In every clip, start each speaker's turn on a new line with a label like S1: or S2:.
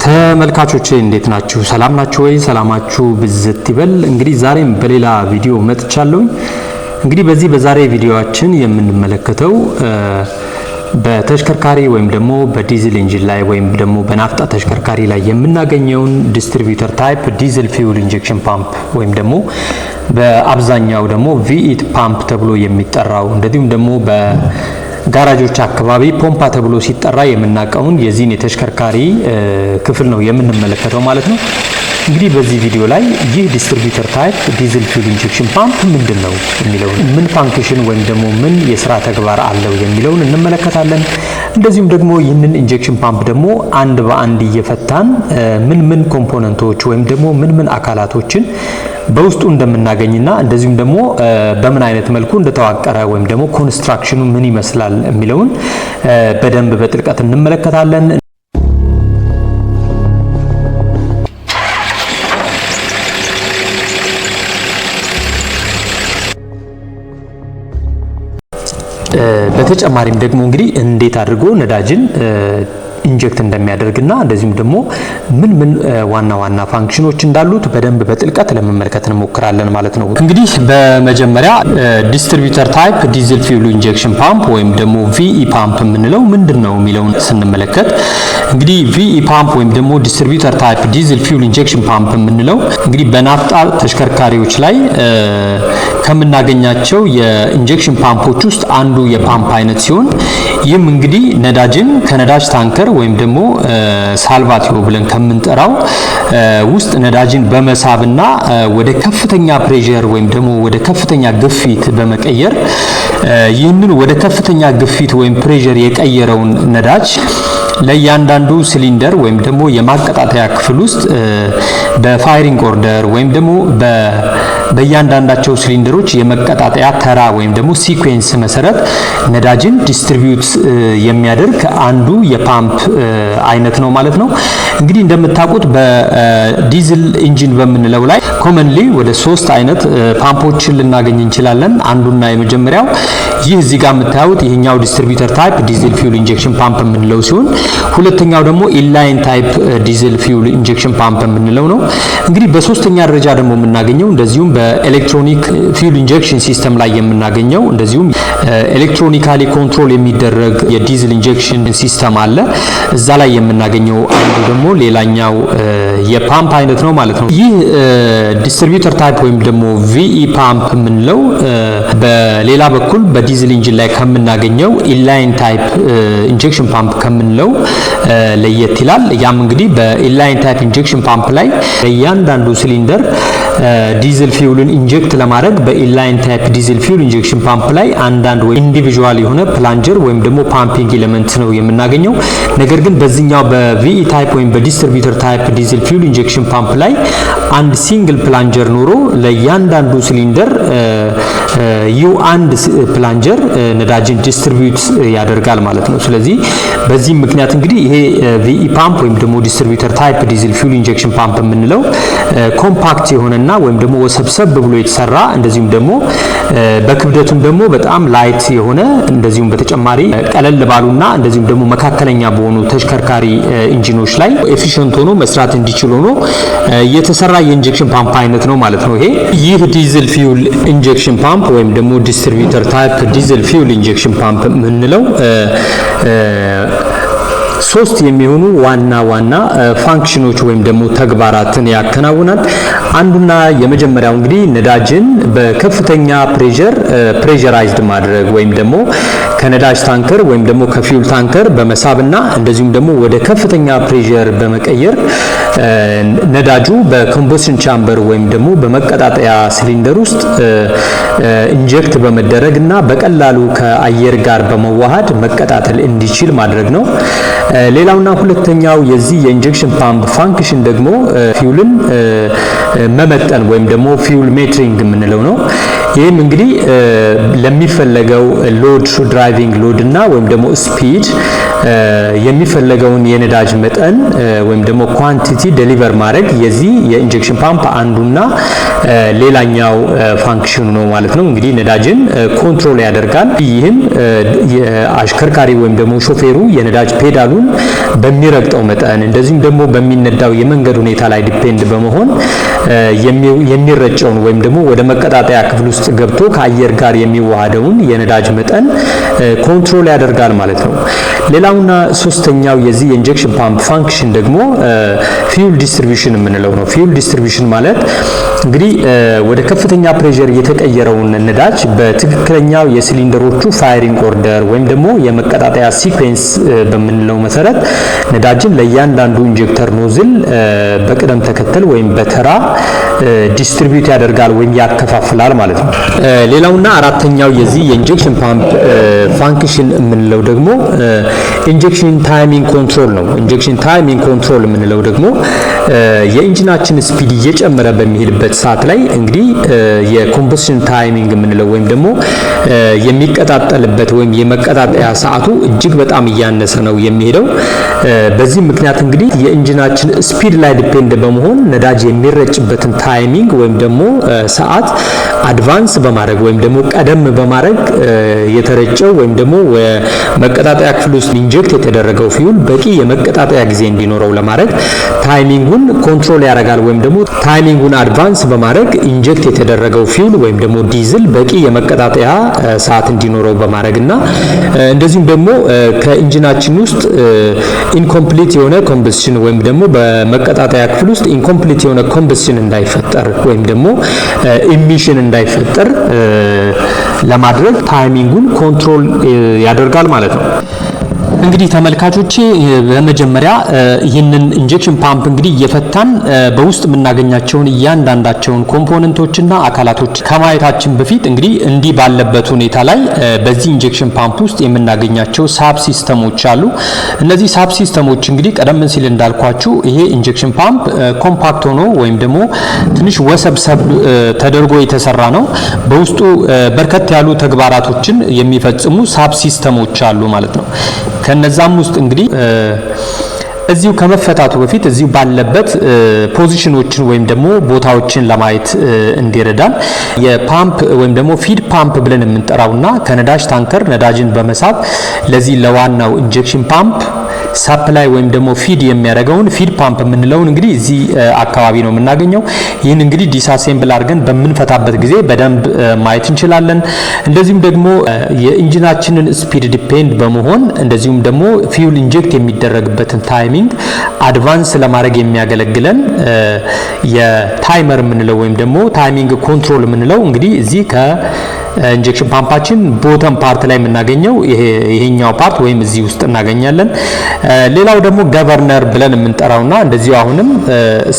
S1: ተመልካቾቼ፣ እንዴት ናችሁ? ሰላም ናችሁ ወይ? ሰላማችሁ ብዝት ይበል። እንግዲህ ዛሬም በሌላ ቪዲዮ መጥቻለሁኝ። እንግዲህ በዚህ በዛሬ ቪዲዮአችን የምንመለከተው በተሽከርካሪ ወይም ደግሞ በ diesel engine ላይ ወይም ደግሞ በናፍጣ ተሽከርካሪ ላይ የምናገኘውን distributor type diesel fuel injection pump ወይም ደግሞ በአብዛኛው ደግሞ VE pump ተብሎ የሚጠራው፣ እንደዚሁም ደግሞ በጋራጆች አካባቢ ፖምፓ ተብሎ ሲጠራ የምናውቀውን የዚህን የተሽከርካሪ ክፍል ነው የምንመለከተው ማለት ነው። እንግዲህ በዚህ ቪዲዮ ላይ ይህ distributor type diesel fuel injection pump ምንድን ነው የሚለውን፣ ምን function ወይም ደግሞ ምን የስራ ተግባር አለው የሚለውን እንመለከታለን። እንደዚሁም ደግሞ ይህንን injection pump ደግሞ አንድ በአንድ እየፈታን ምን ምን component ኦች ወይም ደግሞ ምን ምን አካላቶችን በውስጡ እንደምናገኝና እንደዚሁም ደግሞ በምን አይነት መልኩ እንደተዋቀረ ወይም ደግሞ construction ኑ ምን ይመስላል የሚለውን በደንብ በጥልቀት እንመለከታለን። በተጨማሪም ደግሞ እንግዲህ እንዴት አድርጎ ነዳጅን inject እንደሚያደርግና እንደዚሁም ደግሞ ምን ምን ዋና ዋና function ኖች እንዳሉት በደንብ በጥልቀት ለመመልከት እንሞክራለን ማለት ነው። እንግዲህ በመጀመሪያ distributor type diesel fuel injection pump ወይም ደግሞ VE pump የምንለው ምንድን ነው የሚለውን ስንመለከት፣ እንግዲህ VE pump ወይም ደግሞ distributor type diesel fuel injection pump የምንለው እንግዲህ በናፍጣ ተሽከርካሪዎች ላይ ከምናገኛቸው የ injection pump ኦች ውስጥ አንዱ የፓምፕ አይነት ሲሆን፣ ይህም እንግዲህ ነዳጅን ከነዳጅ ታንከር ወይም ደግሞ ሳልቫቲዮ ብለን ከምንጠራው ውስጥ ነዳጅን በመሳብና ወደ ከፍተኛ pressure ወይም ደግሞ ወደ ከፍተኛ ግፊት በመቀየር፣ ይህንን ወደ ከፍተኛ ግፊት ወይም pressure የቀየረውን ነዳጅ ለእያንዳንዱ ሲሊንደር ወይም ደግሞ የማቀጣጠያ ክፍል ውስጥ በ firing order ወይም ደግሞ በእያንዳንዳቸው ሲሊንደሮች የመቀጣጠያ ተራ ወይም ደግሞ sequence መሰረት ነዳጅን distribute የሚያደርግ አንዱ የፓምፕ አይነት ነው ማለት ነው። እንግዲህ እንደምታውቁት በ diesel engine በምንለው ላይ commonly ወደ ሶስት አይነት ፓምፖችን ልናገኝ እንችላለን። አንዱና የመጀመሪያው ይህ እዚህ ጋር የምታዩት ይሄኛው distributor type diesel fuel injection pump የምንለው ሲሆን፣ ሁለተኛው ደግሞ inline type diesel fuel injection pump የምንለው ነው። እንግዲህ በሶስተኛ ደረጃ ደግሞ የምናገኘው እንደዚሁም በ electronic fuel injection system ላይ የምናገኘው፣ እንደዚሁም electronically control የሚደረግ የ diesel injection system አለ። እዛ ላይ የምናገኘው አንዱ ደግሞ ሌላኛው የፓምፕ አይነት ነው ማለት ነው። ይህ distributor type ወይም ደግሞ VE pump የምንለው በሌላ በኩል በ diesel engine ላይ ከምናገኘው inline type injection pump ከምንለው ለየት ይላል። ያም እንግዲህ በ inline type injection pump ላይ ለእያንዳንዱ cylinder diesel fuel ን inject ለማድረግ በ inline type diesel fuel injection pump ላይ አንዳንድ ወይ individual የሆነ plunger ወይም ደግሞ pumping element ነው የምናገኘው። ነገር ግን በዚህኛው በ VE type ወይም በ distributor type diesel fuel injection pump ላይ አንድ single plunger ኖሮ ለእያንዳንዱ ሲሊንደር ይው አንድ plunger ነዳጅን distribute ያደርጋል ማለት ነው። ስለዚህ በዚህም ምክንያት እንግዲህ ይሄ VE pump ወይም ደግሞ distributor type diesel fuel injection pump የምንለው compact የሆነና ወይም ደግሞ ወሰብሰብ ብሎ የተሰራ፣ እንደዚሁም ደግሞ በክብደቱም ደግሞ በጣም light የሆነ፣ እንደዚሁም በተጨማሪ ቀለል ባሉና እንደዚሁም ደግሞ መካከለኛ በሆኑ ተሽከርካሪ engine ኖች ላይ efficient ሆኖ መስራት እንዲችል ሆኖ የተሰራ የ injection pump አይነት ነው ማለት ነው። ይሄ ይህ diesel fuel injection pump ወይም ደግሞ distributor type diesel fuel injection pump የምንለው ሶስት የሚሆኑ ዋና ዋና function ኖች ወይም ደግሞ ተግባራትን ያከናውናል። አንዱና የመጀመሪያው እንግዲህ ነዳጅን በከፍተኛ pressure pressurized ማድረግ ወይም ደግሞ ከነዳጅ ታንከር ወይም ደግሞ ከ fuel tanker በመሳብና እንደዚሁም ደግሞ ወደ ከፍተኛ pressure በመቀየር ነዳጁ በ combustion chamber ወይም ደግሞ በመቀጣጠያ ሲሊንደር ውስጥ inject በመደረግ እና በቀላሉ ከአየር ጋር በመዋሃድ መቀጣጠል እንዲችል ማድረግ ነው። ሌላውና ሁለተኛው የዚህ የ injection pump function ደግሞ fuel ን መመጠን ወይም ደግሞ fuel metering የምንለው ነው። ይህም እንግዲህ ለሚፈለገው load፣ driving load እና ወይም ደግሞ speed የሚፈለገውን የነዳጅ መጠን ወይም ደግሞ quantity deliver ማድረግ የዚህ የ injection pump አንዱና ሌላኛው function ኑ ነው ማለት ነው። እንግዲህ ነዳጅን control ያደርጋል። ይህም የአሽከርካሪ ወይም ደግሞ ሾፌሩ የነዳጅ ፔዳሉን በሚረግጠው መጠን፣ እንደዚሁም ደግሞ በሚነዳው የመንገድ ሁኔታ ላይ depend በመሆን የሚረጨውን ወይም ደግሞ ወደ መቀጣጠያ ክፍል ውስጥ ገብቶ ከአየር ጋር የሚዋሃደውን የነዳጅ መጠን control ያደርጋል ማለት ነው። ሌላውና ሶስተኛው የዚህ የ injection pump function ደግሞ fuel distribution የምንለው ነው። Fuel distribution ማለት እንግዲህ ወደ ከፍተኛ pressure የተቀየረውን ነዳጅ በትክክለኛው የ cylinder ኦቹ firing order ወይም ደግሞ የመቀጣጠያ sequence በምንለው መሰረት ነዳጅን ለእያንዳንዱ injector nozzle በቅደም ተከተል ወይም በተራ distribute ያደርጋል ወይም ያከፋፍላል ማለት ነው። ሌላውና አራተኛው የዚህ የ injection pump function የምንለው ደግሞ injection timing control ነው። Injection timing control የምንለው ደግሞ የ engine ኣችን speed እየጨመረ በሚሄድበት ሰዓት ላይ እንግዲህ የ combustion timing የምንለው ወይም ደግሞ የሚቀጣጠልበት ወይም የመቀጣጠያ ሰዓቱ እጅግ በጣም እያነሰ ነው የሚሄደው። በዚህ ምክንያት እንግዲህ የ engine ኣችን speed ላይ depend በመሆን ነዳጅ የሚረጭበትን timing ወይም ደግሞ ሰዓት advance በማድረግ ወይም ደግሞ ቀደም በማድረግ የተረጨው ወይም ደግሞ መቀጣጠያ ክፍል ውስጥ inject የተደረገው fuel በቂ የመቀጣጠያ ጊዜ እንዲኖረው ለማድረግ timing ኡን control ያደርጋል ወይም ደግሞ timing ኡን advance በማድረግ inject የተደረገው fuel ወይም ደግሞ ዲዝል በቂ የመቀጣጠያ ሰዓት እንዲኖረው በማድረግ እና እንደዚሁም ደግሞ ከ engine ኣችን ውስጥ incomplete የሆነ combustion ወይም ደግሞ በመቀጣጠያ ክፍል ውስጥ incomplete የሆነ combustion እንዳይፈጠር ወይም ደግሞ emission እንዳይፈጠር ለማድረግ timing ኡን control ያደርጋል ማለት ነው። እንግዲህ ተመልካቾቼ፣ በመጀመሪያ ይህንን injection pump እንግዲህ እየፈታን በውስጥ የምናገኛቸውን እያንዳንዳቸውን component ኦችና አካላቶች ከማየታችን በፊት እንግዲህ እንዲህ ባለበት ሁኔታ ላይ በዚህ injection pump ውስጥ የምናገኛቸው sub system ኦች አሉ። እነዚህ sub system ኦች እንግዲህ ቀደም ሲል እንዳልኳችሁ ይሄ injection pump compact ሆኖ ወይም ደግሞ ትንሽ ወሰብሰብ ተደርጎ የተሰራ ነው። በውስጡ በርከት ያሉ ተግባራቶችን የሚፈጽሙ sub system ኦች አሉ ማለት ነው። ከነዛም ውስጥ እንግዲህ እዚሁ ከመፈታቱ በፊት እዚሁ ባለበት position ኦችን ወይም ደግሞ ቦታዎችን ለማየት እንዲረዳን የፓምፕ ወይም ደግሞ feed pump ብለን የምንጠራውና ከነዳጅ ታንከር ነዳጅን በመሳብ ለዚህ ለዋናው injection pump supply ወይም ደግሞ feed የሚያደርገውን feed pump የምንለውን እንግዲህ እዚህ አካባቢ ነው የምናገኘው። ይህን እንግዲህ disassemble አድርገን በምንፈታበት ጊዜ በደንብ ማየት እንችላለን። እንደዚሁም ደግሞ የ engine ኣችንን speed depend በመሆን እንደዚሁም ደግሞ fuel inject የሚደረግበትን timing advance ለማድረግ የሚያገለግለን የ timer የምንለው ወይም ደግሞ timing control የምንለው እንግዲህ እዚህ ከ injection pump ኣችን bottom part ላይ የምናገኘው ይሄኛው part ወይም እዚህ ውስጥ እናገኛለን። ሌላው ደግሞ governor ብለን የምንጠራውና እንደዚሁ አሁንም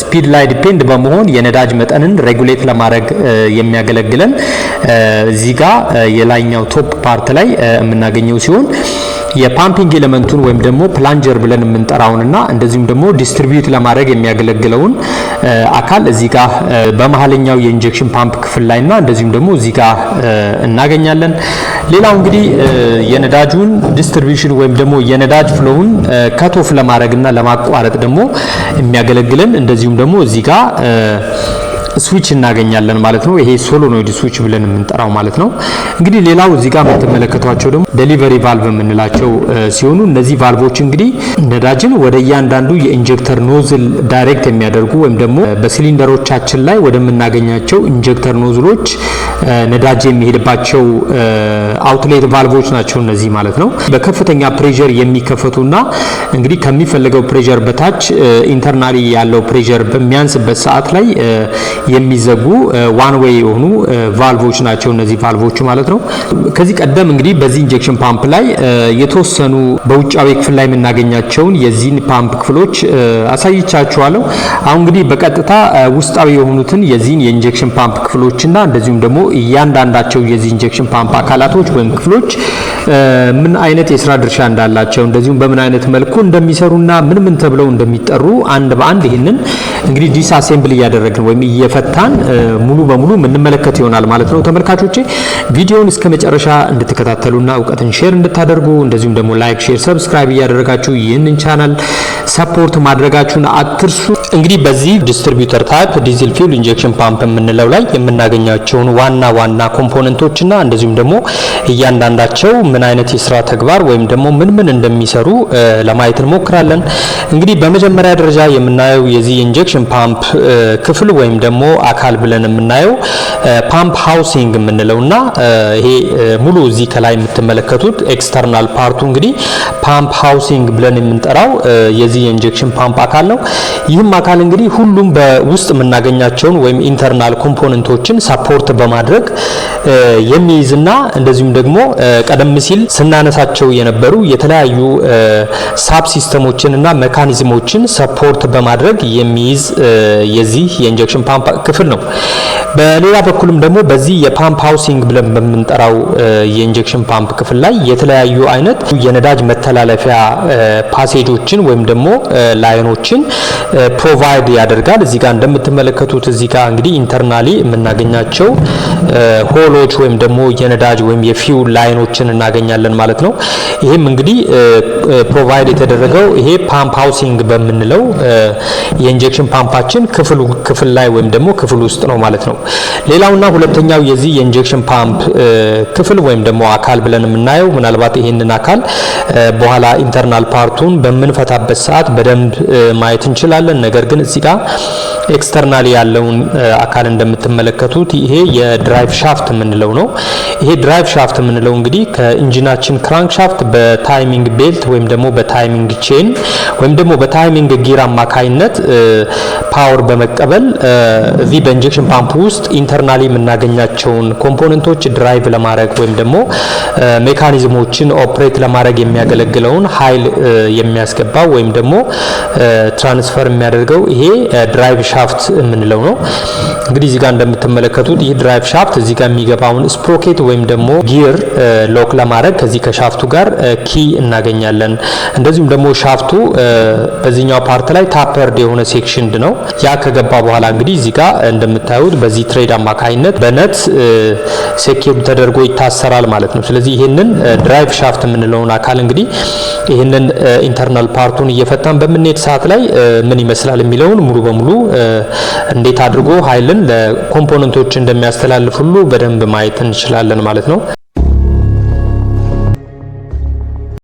S1: speed ላይ depend በመሆን የነዳጅ መጠንን regulate ለማድረግ የሚያገለግለን እዚህ ጋር የላይኛው top part ላይ የምናገኘው ሲሆን የ pumping element ኡን ወይም ደግሞ plunger ብለን የምንጠራውንና እንደዚሁም ደግሞ distribute ለማድረግ የሚያገለግለውን አካል እዚህ ጋር በመሀለኛው የ injection pump ክፍል ላይና እንደዚሁም ደግሞ እዚህ ጋር እናገኛለን። ሌላው እንግዲህ የነዳጁን distribution ወይም ደግሞ የነዳጅ flow ውን cut off ለማድረግና ለማቋረጥ ደግሞ የሚያገለግለን እንደዚሁም ደግሞ እዚህ ጋር switch እናገኛለን ማለት ነው። ይሄ solenoid switch ብለን የምንጠራው ማለት ነው። እንግዲህ ሌላው እዚህ ጋር የምትመለከቷቸው ደግሞ delivery valve የምንላቸው ሲሆኑ እነዚህ ቫልቮች እንግዲህ ነዳጅን ወደ እያንዳንዱ የ injector nozzle direct የሚያደርጉ ወይም ደግሞ በሲሊንደሮቻችን ላይ ወደምናገኛቸው injector nozzle ኦች ነዳጅ የሚሄድባቸው outlet valve ኦች ናቸው እነዚህ ማለት ነው። በከፍተኛ pressure የሚከፈቱና እንግዲህ ከሚፈለገው pressure በታች internally ያለው pressure በሚያንስበት ሰዓት ላይ የሚዘጉ one way የሆኑ ቫልቮች ናቸው እነዚህ ቫልቮች ማለት ነው። ከዚህ ቀደም እንግዲህ በዚህ injection pump ላይ የተወሰኑ በውጫዊ ክፍል ላይ የምናገኛቸውን የዚህን ፓምፕ ክፍሎች አሳይቻችኋለሁ። አሁን እንግዲህ በቀጥታ ውስጣዊ የሆኑትን የዚህን የ injection pump ክፍሎችና እንደዚሁም ደግሞ እያንዳንዳቸው የዚህ injection pump አካላቶች ወይም ክፍሎች ምን አይነት የስራ ድርሻ እንዳላቸው፣ እንደዚሁም በምን አይነት መልኩ እንደሚሰሩና ምን ምን ተብለው እንደሚጠሩ አንድ በአንድ ይህንን እንግዲህ disassemble እያደረግን ወይም እየፈታን እየፈታን ሙሉ በሙሉ የምንመለከት ይሆናል ማለት ነው። ተመልካቾቼ፣ ቪዲዮውን እስከ መጨረሻ እንድትከታተሉና እውቀትን share እንድታደርጉ፣ እንደዚሁም ደግሞ like፣ share፣ subscribe እያደረጋችሁ ይህንን channel support ማድረጋችሁን አትርሱ። እንግዲህ በዚህ distributor type diesel fuel injection pump የምንለው ላይ የምናገኛቸውን ዋና ዋና component ኦችና እንደዚሁም ደግሞ እያንዳንዳቸው ምን አይነት የስራ ተግባር ወይም ደግሞ ምን ምን እንደሚሰሩ ለማየት እንሞክራለን። እንግዲህ በመጀመሪያ ደረጃ የምናየው የዚህ injection pump ክፍል ወይም ደግሞ አካል ብለን የምናየው pump housing የምንለውና ይሄ ሙሉ እዚህ ከላይ የምትመለከቱት external part ኡ እንግዲህ pump housing ብለን የምንጠራው የዚህ የ injection pump አካል ነው። ይህም አካል እንግዲህ ሁሉም በውስጥ የምናገኛቸውን ወይም internal component ኦችን support በማድረግ የሚይዝና እንደዚሁም ደግሞ ቀደም ሲል ስናነሳቸው የነበሩ የተለያዩ sub system ኦችን እና mechanism ኦችን support በማድረግ የሚይዝ የዚህ የ injection pump ክፍል ነው። በሌላ በኩልም ደግሞ በዚህ የ pump housing ብለን በምንጠራው የ injection pump ክፍል ላይ የተለያዩ አይነት የነዳጅ መተላለፊያ passage ኦችን ወይም ደግሞ line ኦችን provide ያደርጋል። እዚህ ጋር እንደምትመለከቱት እዚህ ጋር እንግዲህ internally የምናገኛቸው hole ኦች ወይም ደግሞ የነዳጅ ወይም የ fuel line ኦችን እናገኛለን ማለት ነው። ይህም እንግዲህ provide የተደረገው ይሄ pump housing በምንለው የ injection pump ኣችን ክፍል ላይ ወይም ደግሞ ክፍል ውስጥ ነው ማለት ነው። ሌላውና ሁለተኛው የዚህ የ injection pump ክፍል ወይም ደግሞ አካል ብለን የምናየው፣ ምናልባት ይሄንን አካል በኋላ internal part ኡን በምንፈታበት ሰዓት በደንብ ማየት እንችላለን። ነገር ግን እዚህ ጋር externally ያለውን አካል እንደምትመለከቱት ይሄ የ drive shaft የምንለው ነው። ይሄ drive shaft የምንለው እንግዲህ ከ engine ኣችን crankshaft በ timing belt ወይም ደግሞ በ timing chain ወይም ደግሞ በ timing gear አማካይነት power በመቀበል እዚህ በ injection pump ውስጥ internally የምናገኛቸውን component ኦች drive ለማድረግ ወይም ደግሞ mechanism ኦችን operate ለማድረግ የሚያገለግለውን ኃይል የሚያስገባው ወይም ደግሞ transfer የሚያደርገው ይሄ drive shaft የምንለው ነው። እንግዲህ እዚህ ጋር እንደምትመለከቱት ይህ drive shaft እዚህ ጋር የሚገባውን sprocket ወይም ደግሞ gear lock ለማድረግ ከዚህ ከ shaft ኡ ጋር key እናገኛለን። እንደዚሁም ደግሞ shaft ኡ በዚህኛው part ላይ tapered የሆነ section ነው። ያ ከገባ በኋላ እንግዲህ እዚህ ጋር እንደምታዩት በዚህ thread አማካኝነት በ nut secure ተደርጎ ይታሰራል ማለት ነው። ስለዚህ ይህንን drive shaft የምንለውን አካል እንግዲህ ይህንን internal part ኡን እየፈታን በምንሄድ ሰዓት ላይ ምን ይመስላል የሚለውን ሙሉ በሙሉ እንዴት አድርጎ ኃይልን ለ component ኦች እንደሚያስተላልፍ ሁሉ በደንብ ማየት እንችላለን ማለት ነው።